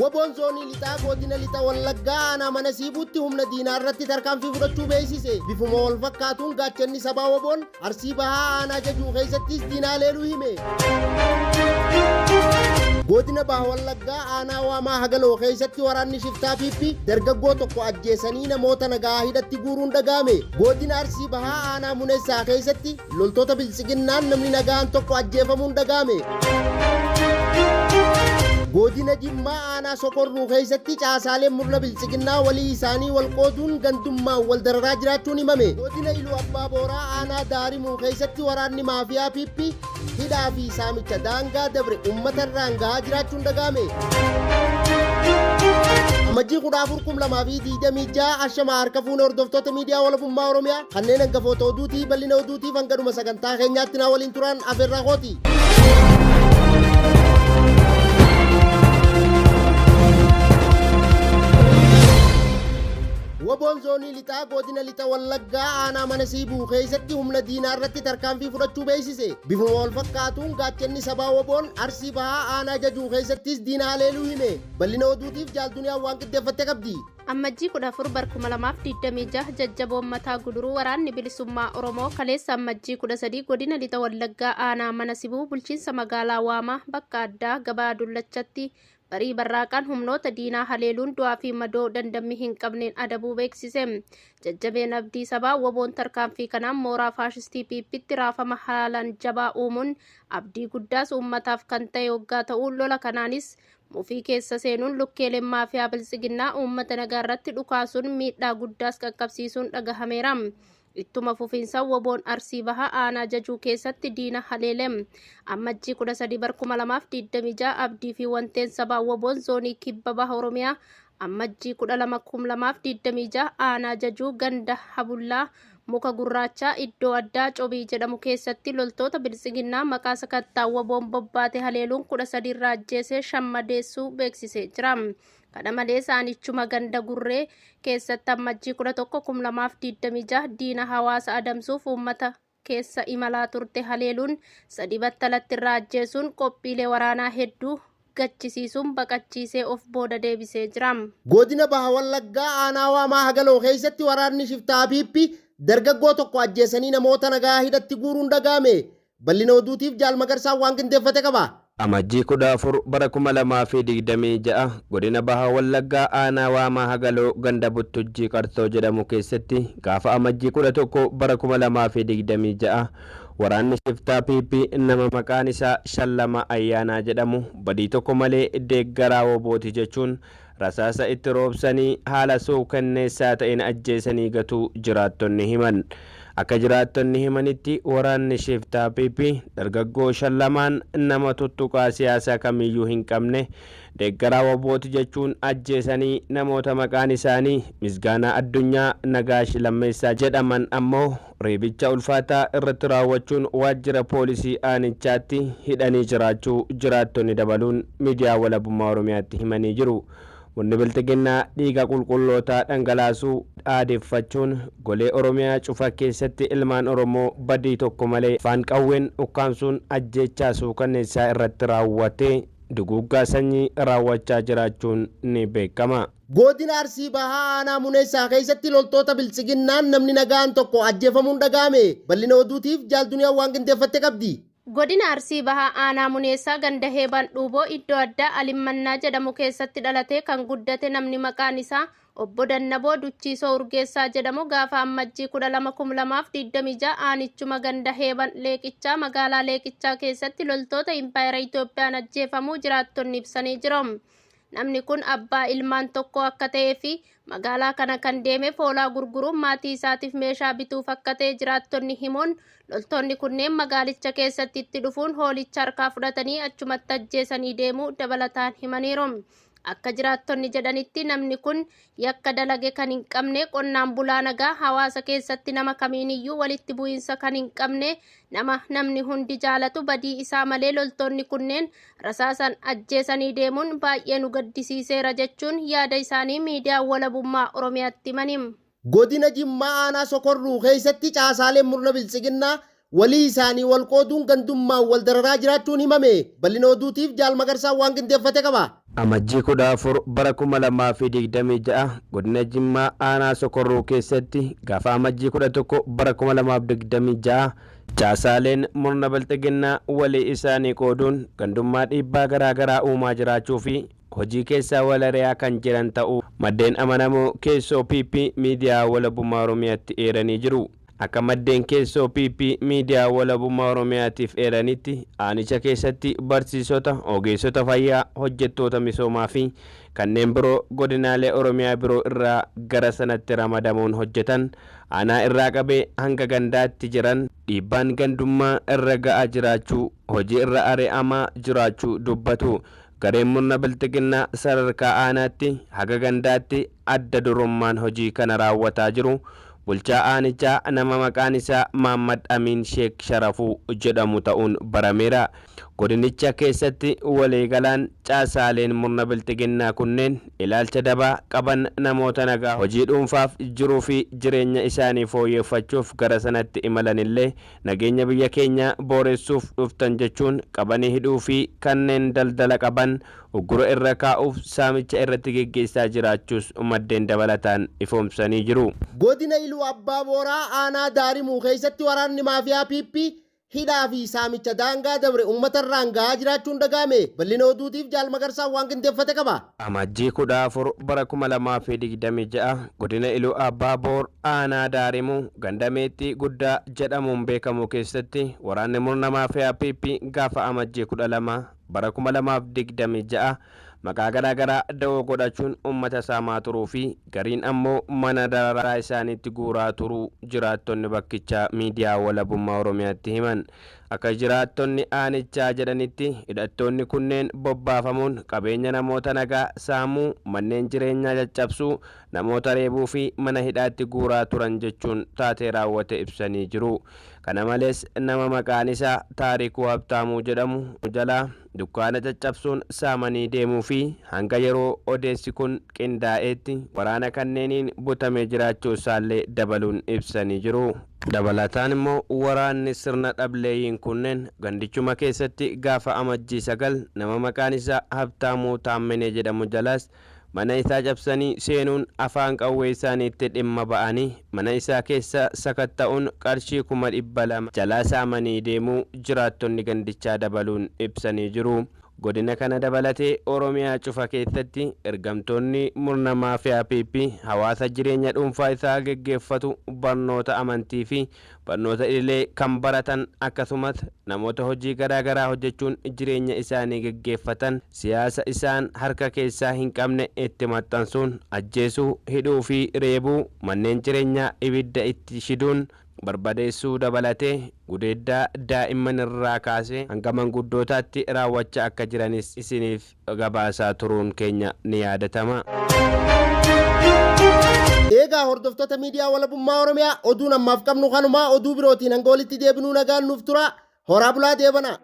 Woboon zoonii lixaa godina lixa Wallaggaa aanaa mana siibuutti humna diinaa irratti tarkaanfii fudhachuu beeksise. Bifuma wal fakkaatuun gaachanni sabaa Woboon Arsii bahaa aanaa jajuu keessattis diinaa haleeluu hime. Godina Baha Wallaggaa aanaa Waamaa Hagaloo keessatti waraanni shiftaa PP dargaggoo tokko ajjeesanii namoota nagaa hidhatti guuruun dhaga'ame. Godina Arsii Bahaa aanaa Muneessaa keessatti loltoota Biltsiginnaan namni nagaan tokko ajjeefamuun dhaga'ame. Godina Jimmaa aanaa Sokorruu keessatti caasaaleen murna Biltsiginnaa walii isaanii wal qooduun gandummaan wal dararaa jiraachuun himame. Godina Iluu Abbaa Booraa aanaa Daarimuu keessatti waraanni maafiyaa PP hidhaa fi saamicha daangaa dabre uummata irraan gahaa jiraachuun dhaga'ame. Amajjii 14,2026 ashama harka fuune hordoftoota miidiyaa walabummaa Oromiyaa kanneen hangafoota oduutii bal'ina oduutiif hanga dhuma sagantaa keenyaatti naa waliin turan afeerraa kooti. Woboon zoonii lixaa godina lixa Wallaggaa aanaa mana siibuu keessatti humna diinaa irratti tarkaanfii fudhachuu beeksise. Bifuma wal fakkaatuun gaachanni sabaa Woboon Arsii bahaa aanaa jajuu keessattis diina haleeluu hime. Bal'ina oduutiif jaalduniyaan waan qindeeffatte qabdi. Ammajjii 14 bar 2026 jajjaboon mataa guduruu waraanni bilisummaa Oromoo kaleessa ammajjii 13 godina lixa Wallaggaa aanaa mana sibuu bulchiinsa magaalaa Waamaa bakka addaa gabaa dullachatti barii barraaqaan humnoota diinaa haleeluun du'aa fi madoo dandammii hin qabneen adabuu beeksise. Jajjabeen abdii sabaa woboon tarkaanfii kanaan mooraa faashistii PPtti raafama haalaan jabaa uumuun abdii guddaas uummataaf kan ta'e waggaa ta'uu lola kanaanis mufii keessa seenuun lukkeeleen maafiyaa biltsiginnaa uummata nagaa irratti dhukaasuun miidhaa guddaas qaqqabsiisuun dhagahameera. Ittuma fufiinsa woboon Arsii Bahaa aanaa jajuu keessatti diina haleele. Ammajjii 13 bar 2026 abdii fi wanteen sabaa woboon zoonii kibba baha Oromiyaa ammajjii 12 2026 aanaa jajuu ganda habullaa muka gurraachaa iddoo addaa cobii jedhamu keessatti loltoota biltsiginnaa maqaa sakattaa woboon bobbaate haleeluun 13 irraa ajjeesee shammadeessuu beeksisee jira. Kana malees aanichuma ganda gurree keessatti ammajjii 11 2026 diina hawaasa adamsuuf uummata keessa imalaa turte haleeluun sadi battalatti irraa ajjeesuun qophiilee waraanaa hedduu gachisiisuun baqachiisee of booda deebisee jira. Godina Baha Wallaggaa aanaa Waamaa Hagaloo keessatti waraanni shiftaa PP dargaggoo tokko ajjeesanii namoota nagaa hidhatti guuruun dhaga'ame. Bal'ina oduutiif Jaal Magarsaan waan qindeeffate qaba. Amajjii 14 bara 2026 godina Baha Wallaggaa aanaa Waamaa Hagaloo ganda Buttujjii Qartoo jedhamu keessatti gaafa amajjii 11 bara 2026 waraanni shiftaa PP nama maqaan isaa Shallama Ayyaanaa jedhamu badii tokko malee deeggaraa wobooti jechuun rasaasa itti roobsanii haala suukanneessaa ta'een ajjeesanii gatuu jiraattonni himan. Akka jiraattonni himanitti waraanni shiftaa PP dargaggoo Shallamaan nama tuttuqaa siyaasaa kamiyyuu hin qabne deeggaraa wobooti jechuun ajjeesanii namoota maqaan isaanii Misgaanaa Addunyaa Nagaash Lammeessaa jedhaman ammoo reebicha ulfaataa irratti raawwachuun waajjira poolisii aanichaatti hidhanii jiraachuu jiraattonni dabaluun miidiyaa walabummaa Oromiyaatti himanii jiru. Murni bilxiginnaa dhiiga qulqullootaa dhangalaasuu aadeffachuun golee Oromiyaa cufa keessatti ilmaan Oromoo badii tokko malee afaan qawween ukkaamsuun ajjeechaa suukanneessaa irratti raawwatee duguuggaa sanyii raawwachaa jiraachuun ni beekama. Godina Arsii Bahaa aanaa Muneessaa keessatti loltoota Biltsiginnaan namni nagaan tokko ajjeefamuun dhaga'ame. Bal'ina oduutiif jaal Duniyaan waan qindeeffatte qabdi. Godina Arsii Bahaa aanaa Muneessaa ganda Heeban Dhuuboo iddoo addaa Alimmannaa jedhamu keessatti dhalatee kan guddate namni maqaan isaa Obbo Dannaboo Duchiisoo Urgeessaa jedhamu gaafa ammajjii 12,2026 aanichuma ganda Heeban Leeqichaa magaalaa Leeqichaa keessatti loltoota Impaayera Itoophiyaan ajjeefamuu jiraattonni ibsanii jiru. Namni kun abbaa ilmaan tokko akka ta'ee fi magaalaa kana kan deeme hoolaa gurguruun maatii isaatiif meeshaa bituuf akka ta'e jiraattonni himuun loltoonni kunneen magaalicha keessatti itti dhufuun hoolicha harkaa fudhatanii achumatti ajjeesanii deemuu dabalataan himaniiru. Akka jiraattonni jedhanitti namni kun yakka dalage kan hin qabne qonnaan bulaa nagaa hawaasa keessatti nama kamiiniyyuu walitti bu'iinsa kan hin qabne nama namni hundi jaalatu badii isaa malee loltoonni kunneen rasaasan ajjeesanii deemuun baay'ee nu gaddisiiseera jechuun yaada isaanii miidiyaa walabummaa Oromiyaatti himani. Godina Jimmaa aanaa Sokorruu keessatti caasaaleen murna Biltsiginnaa walii isaanii wal qooduun gandummaan wal dararaa jiraachuun himame. Bal'ina oduutiif Jaal Magarsaan waan qindeeffate qaba. Amajjii 14 bara 2026 godina Jimmaa aanaa Sokorruu keessatti gaafa Amajjii 11 bara 2026 caasaaleen murna bilxiginnaa walii isaanii qooduun gandummaa dhiibbaa garaa garaa uumaa jiraachuu fi hojii keessaa wal ari'aa kan jiran ta'uu maddeen amanamoo keessoo PP miidiyaa walabummaa Oromiyaatti eeranii jiru. Akka maddeen keessoo PP miidiyaa walabummaa Oromiyaatiif eeranitti aanicha keessatti barsiisota, ogeessota fayyaa, hojjettoota misoomaa fi kanneen biroo godinaalee Oromiyaa biroo irraa gara sanatti ramadamuun hojjetan aanaa irraa qabee hanga gandaatti jiran dhiibbaan gandummaa irra ga'aa jiraachuu hojii irra ari'amaa jiraachuu dubbatu. Gareen murna bilxiginnaa sadarkaa aanaatti haga gandaatti adda durummaan hojii kana raawwataa jiru. Bulchaa aanichaa nama maqaan isaa Maammad Amiin Sheek Sharafuu jedhamu ta'uun barameera. Godinicha keessatti waliigalaan caasaaleen murna bilxiginnaa kunneen ilaalcha dabaa qaban namoota nagaa hojii dhuunfaaf jiruu fi jireenya isaanii fooyyeffachuuf gara sanatti imalanillee nageenya biyya keenyaa booressuuf dhuftan jechuun qabanii hidhuu fi kanneen daldala qaban uggura irra kaa'uuf saamicha irratti geggeessaa jiraachuus maddeen dabalataan ifoomsanii jiru. Godina Iluu Abbaa Booraa aanaa Daarimuu keessatti waraanni maafiyaa PP hidhaa fi saamicha daangaa dabre uummata irraan gahaa jiraachuun dhaga'ame. Bal'ina oduutiif Jaal Magarsaan waan qindeeffate qaba. Amajjii 14 bara 2026 godina Iluu Abbaa Boor aanaa Daarimuu ganda Meexxii Guddaa jedhamuun beekamu keessatti waraanni murna maafiyaa PP gaafa Amajjii 12 bara 2026 maqaa garaa garaa da'oo godhachuun uummata saamaa turuu fi gariin ammoo mana dararaa isaaniitti guuraa turuu jiraattonni bakkichaa miidiyaa walabummaa Oromiyaatti himan. Akka jiraattonni aanichaa jedhanitti hidhattoonni kunneen bobbaafamuun qabeenya namoota nagaa saamuu, manneen jireenyaa caccabsuu, namoota reebuu fi mana hidhaatti guuraa turan jechuun taatee raawwate ibsanii jiru. Kana malees nama maqaan isaa Taarikuu Habtaamuu jedhamu jalaa dukkaana caccabsuun saamanii deemuu fi hanga yeroo odeessi kun qindaa'eetti waraana kanneeniin butamee jiraachuu isaallee dabaluun ibsanii jiru. Dabalataan immoo waraanni sirna dhableeyyiin kunneen gandichuma keessatti gaafa Amajjii 9 nama maqaan isaa Habtaamuu Taamminee jedhamu jalaas mana isaa cabsanii seenuun afaan qawwee isaaniitti dhimma ba'anii mana isaa keessa sakatta'uun qarshii 200,000 jalaa saamanii deemuu jiraattonni gandichaa dabaluun ibsanii jiru. Godina kana dabalatee Oromiyaa cufa keessatti ergamtoonni murna maafiyaa PP hawaasa jireenya dhuunfaa isaa geggeeffatu barnoota amantii fi barnoota idilee kan baratan akkasumas namoota hojii garaa garaa hojjechuun jireenya isaanii geggeeffatan siyaasa isaan harka keessaa hin qabne itti maxxansuun ajjeesuu, hidhuu fi reebuu, manneen jireenyaa ibidda itti shiduun barbadeessuu dabalatee gudeeddaa daa'imman irraa kaasee hanga manguddootaatti raawwachaa akka jiranis isiniif gabaasaa turuun keenya ni yaadatama. Eegaa hordoftoota miidiyaa walabummaa Oromiyaa, oduun ammaaf qabnu kanumaa. Oduu birootiin hanga walitti deebinuu nagaan nuuf tura. Horaa bulaa deebana.